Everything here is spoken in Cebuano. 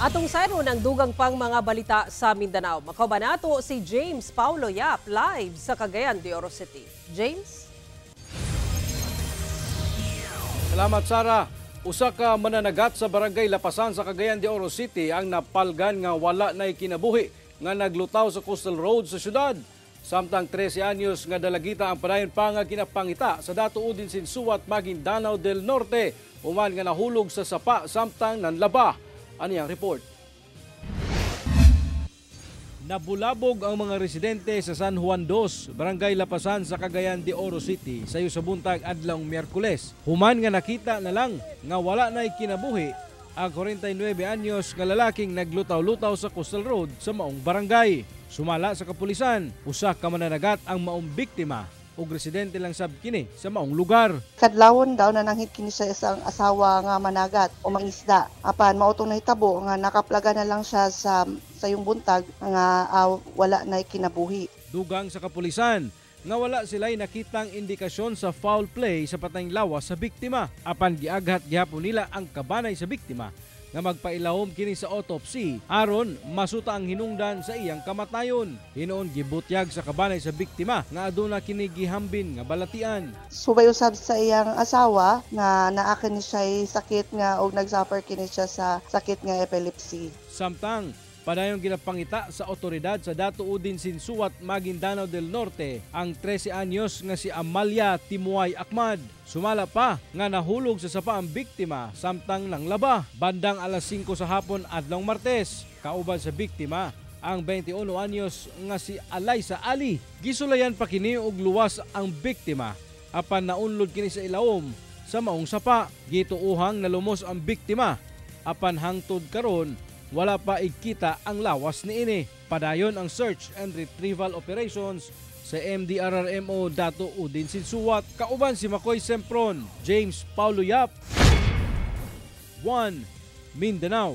Atong sayron ang dugang pang mga balita sa Mindanao. Makauban nato si James Paulo Yap live sa Cagayan de Oro City. James? Salamat, Sara. Usa ka mananagat sa Barangay Lapasan sa Cagayan de Oro City ang napalgan nga wala na'y kinabuhi nga naglutaw sa Coastal Road sa syudad. Samtang 13 anyos nga dalagita ang padayon pa nga ginapangita sa Datu Odin Sinsuat, Maguindanao del Norte, human nga nahulog sa sapa samtang nanlaba. Ani ang report. Nabulabog ang mga residente sa San Juan II, Barangay Lapasan sa Cagayan de Oro City sayo sa buntag adlawng Miyerkules. Human nga nakita na lang nga wala na'y kinabuhi ang 49 anyos nga lalaking naglutaw-lutaw sa Coastal Road sa maong barangay. Sumala sa kapulisan, usa ka mananagat ang maong biktima ug residente lang sab kini sa maong lugar. Kadlawon daw nananghid kini sa isang asawa nga managat o mangisda. Apan mao tong nahitabo nga nakaplaga na lang siya sa yung buntag nga wala na kinabuhi. Dugang sa kapulisan nga wala sila'y nakitang indikasyon sa foul play sa patayng lawas sa biktima. Apan giaghat gihapon nila ang kabanay sa biktima nga magpailawom kini sa autopsy aron masuta ang hinungdan sa iyang kamatayon. Hinuon gibutyag sa kabanay sa biktima nga aduna kini gihambin nga balatian. Subay usab sa iyang asawa nga naa kini siya sakit nga og nagsuffer kini siya sa sakit nga epilepsy. Samtang padayon ginapangita sa otoridad sa Datu Odin Sinsuat, Maguindanao del Norte ang 13 anyos nga si Amalia Timuay Akmad. Sumala pa nga nahulog sa sapa ang biktima samtang nanglaba bandang alas 5 sa hapon adlawng Martes. Kauban sa biktima ang 21 anyos nga si Alaysa Ali. Gisulayan pa kini og luwas ang biktima apan naunlod kini sa ilawom sa maong sapa. Gituohang nalumos ang biktima apan hangtod karon wala pa ikita ang lawas niini. Padayon ang search and retrieval operations sa MDRRMO Datu Odin Sinsuat. Kauban si Makoy Sempron, James Paulo Yap, 1 Mindanao.